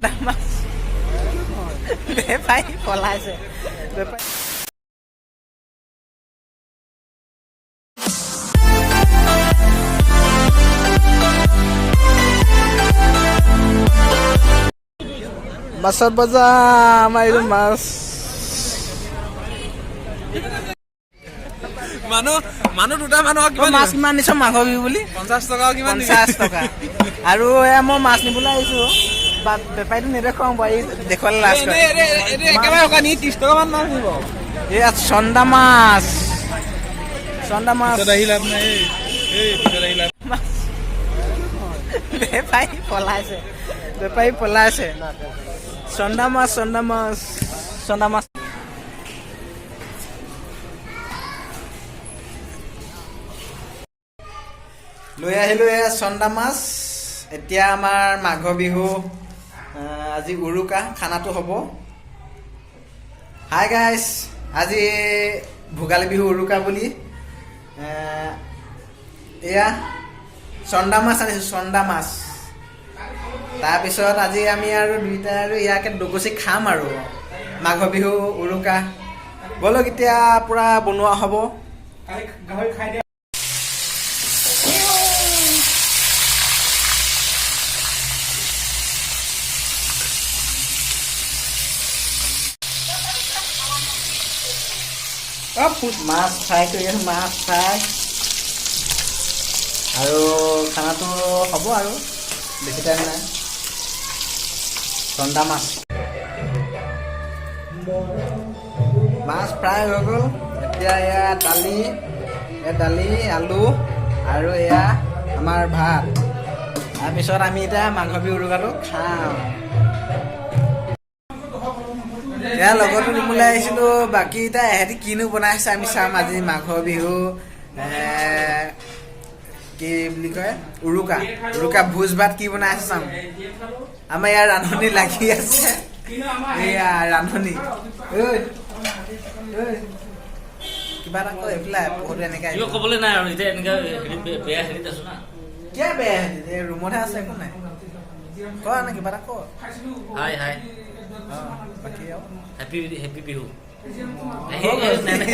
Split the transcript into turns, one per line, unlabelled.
মাছ বেপাৰী পলাইছে, বেপাৰী। মাছৰ বজাৰ আমাৰ এইটো মাছ।
মানুহ মানুহ দুটা মানুহক কিমান?
মাছ কিমান নিছ মাঘৰ বিহু বুলি?
50 টকা। কিমান?
50 টকা। আৰু এয়া মই মাছ নিবলৈ আহিছো বা বেপাৰীটো নেদেখুৱাওঁ বাৰু, এই দেখুৱালে লাজ কৰে।
একেবাৰে শুকান, ই 30 টকা মান মাছ নিব।
এয়া চন্দা মাছ, চন্দা মাছ।
পিছত আহি লাভ নাই, এই পিছত আহি লাভ।
মাছ বেপাৰী পলাইছে, বেপাৰী পলাইছে। চন্দা মাছ, চন্দা মাছ, চন্দা মাছ। লৈ আহিলো এয়া চন্দা মাছ। এতিয়া আমাৰ মাঘৰ বিহু আজি উৰুকা খানাটো হ'ব। হাই গাইছ, আজি ভোগালী বিহু উৰুকা বুলি এয়া চন্দা মাছ আনিছোঁ, চন্দা মাছ। তাৰপিছত আজি আমি আৰু দুইটা আৰু ইয়াকে দগচি খাম আৰু মাঘৰ বিহু উৰুকা। ব'লক, এতিয়া পূৰা বনোৱা হ'ব।
গাহৰি খাই দিয়া।
মাছ ফ্ৰাই কৰি আছোঁ, মাছ ফ্ৰাই। আৰু খানাটো হ'ব আৰু বেছি টাইম নাই। চন্দা মাছ, মাছ ফ্ৰাই হৈ গ'ল। এতিয়া এয়া দালি, এয়া দালি, আলু আৰু এয়া আমাৰ ভাত। তাৰপিছত আমি এতিয়া মাঘ বিহু উৰুকাটো খাম। এয়া লগতো ৰুমলৈ আহিছিলো। বাকী এতিয়া এহেঁতি কিনো বনাইছে আমি চাম। আজি মাঘৰ বিহু কি বুলি কয়, উৰুকা, উৰুকা ভোজ ভাত কি বনাইছে চাম। আমাৰ ইয়াৰ ৰান্ধনি লাগি আছে, এয়া ৰান্ধনি। ঐ ঐ, কিবা এটা কয় এইফালে বহুত এনেকে।
কিবা ক'বলৈ নাই আৰু এতিয়া এনেকা হেৰি বেয়া হেৰিত আছো না।
কিয় বেয়া হেৰি? ৰুমতহে আছে, একো নাই। ক না, কিবা এটা ক।
হাই হাই।
অ, বাকী আৰু
হেপী হেপী বিহু।
হৈ গ'ল।
নাই, নাই।